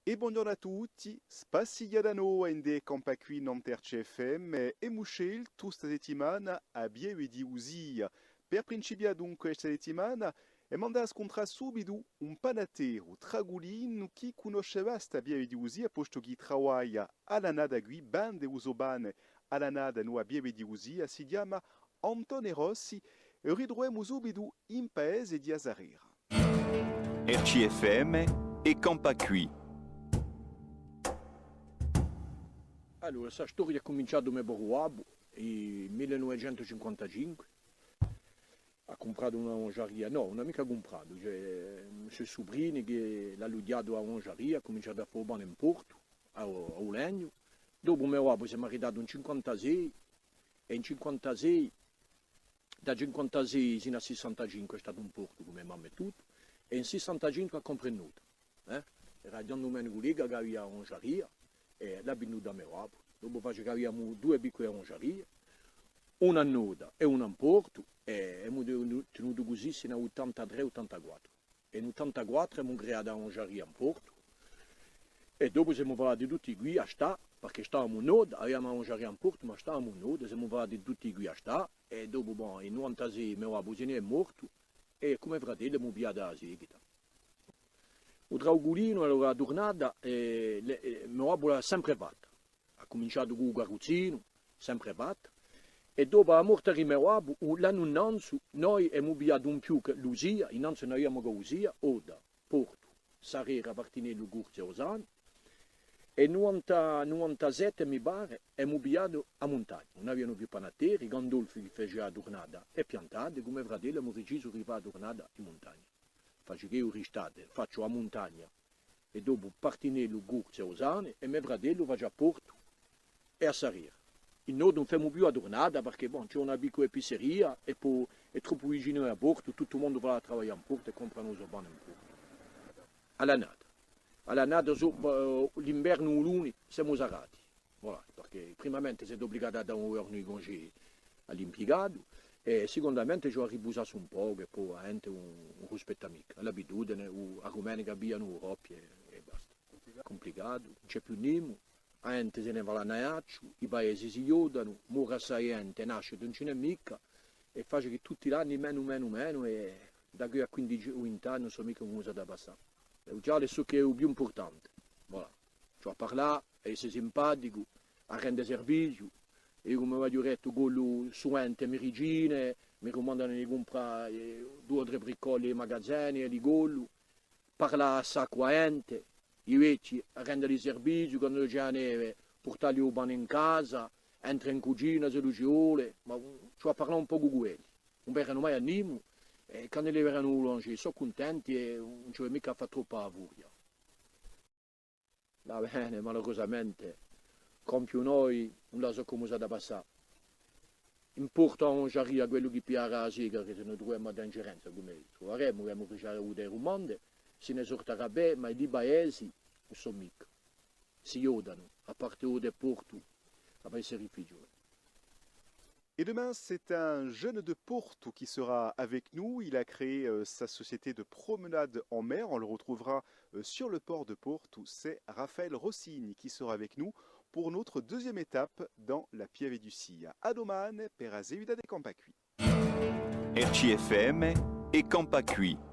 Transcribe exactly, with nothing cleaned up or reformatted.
È bonghjornu à tutti, spassighjata nova ind'è Campà quì nant'à R C F M, è emu sceltu sta settimana a pieve di Usia. Per principià dunque sta settimana, emu da scuntrà subitu un panatteru tragulinu chì cunnosce bè sta pieve di Usia, postu chì travaglia à l'annata quì, vende u so pane à l'annata in a pieve di Usia, si chjama Antone Rossi, è u ritruvemu subitu in paese di a Sarrera. R C F M è Campà quì. Allora, sta storia hè cuminciata cù me babbu, in mille novecentu cinquantacinque. Hà cumpratu una orangeria, nò, ùn hà micca cumpratu, cioè, i so suprini chì l'anu allugatu a orangeria, hà cuminciatu à fà u pane in Portu, à u, à u legnu. Dopu me babbu s'hè maritatu in cinquantasei, è in cinquantasei, da cinquantasei sinu à sessantacinque hè statu in Portu cù me mamma è tuttu, è in sessantacinque hà cumpratu, eh? Era Ghjuvan Dumenicu Lega chì avia a orangeria, è l'hà vinduta à me babbu. Dopu face chì aviamu duie piccule orangerie, una in Noda è una in Portu, è emu tenu-, tenutu cusì sinu à ottantatrè, ottantaquattru. È in ottantaquattru emu creatu a orangeria in Portu, è dopu semu falati tutti quì à stà, perchè stavamu in Noda, aviamu a orangeria in Portu, ma stavamu in Noda, semu falati tutti quì à stà, è dopu, bon, in novantasei me babbu si n'hè mortu, è cù me fratellu emu pigliatu a seguita. U tragulinu, allora, a turnata, eh, le-, eh, me babbu l'hà sempre fatta. Hà cuminciatu cù u carruzzinu, sempre fatta. È dopu à a morte di me babbu, u, l'annu innanzu, noi emu pigliatu in più chè Usia, innanzu n'aviamu chè Usia, Oda, Portu, Sarrera, Partinellu, Curzi è Osani. È nuvanta, nuvantasette, mi pare, emu pigliatu a muntagna. Ùn avianu più panatteri, Gandolfi chì facia a turnata hè piantatu, cù me fratellu emu decisu di fà a turnata in muntagna. Face chì eiu d'estate facciu a muntagna è dopu Partinellu, Curzi è Osani, è me fratellu face à Portu è à Sarrera. In Noda ùn femu più a turnata, perchè, bon, ci hè una piccula epiceria è po hè troppu vicinu à Portu, tuttu u mondu và à travaglià in Portu è cumpranu u so pane in Portu. À l'annata. À l'annata, so-, eh, l'invernu u luni, semu sarrati. Voilà, perchè primamente site ubligati à dà un ghjornu di congé à l'impiegatu, è sicundamente ci vole à ripusassi un pocu, è po a ghjente ùn, ùn rispetta micca. L'abitudine, u, a dumenica piglianu u ropiu è, è basta. Cumplicatu, ùn ci hè più nimu, a ghjente si ne và à l'Aiacciu, i paesi si ghjodanu, more assai ghjente, nascite ùn ci n'hè micca, è face chì tutti l'anni menu, menu, menu, è da quì à quindici o vint'anni ùn sò micca cumu s'hà da passà. È u ghjale hè ciò chì hè u più impurtante. Voilà. Ci vole à parlà, à esse simpaticu, à rende serviziu. Eiu, cum'è v'aghju dettu, collu suvente medicine, mi dumandanu di cumprà, eh, dui o trè briccoli à i magazini è li collu. Parlà assai cù a ghjente, i vechji, à rendeli serviziu, quandu ci hè a neve, purtalli u pane in casa, entre in cucina s'ellu ci vole, ma, mm, ci vole à parlà un pocu cù elli. Ùn vedenu mai à nimu, è quandu li vedenu u boulanger, sò cuntenti è ùn ci vole micca à fà troppu a furia. Va bè, malurusamente, compiu noi, ùn la sò cumu s'hà da passà. In Portu a orangeria, quellu chì pigliarà a sega, chì s'è no truvemu a dangerenza, cum'è, truvaremu, avemu digià avutu e dumande, si ne sortarà bè, ma in i paesi ùn sò micca. Si ghjodanu, à parte Oda è Portu, à paese difficiule. Et demain, c'est un jeune de Portu qui sera avec nous. Il a créé, euh, sa société de promenade en mer. On le retrouvera, euh, sur le port de Portu. C'est Raphaël Rossini qui sera avec nous pour notre deuxième étape dans la Pieve di Usia. À dumane per a seguita di Campà quì. R C F M è Campà quì.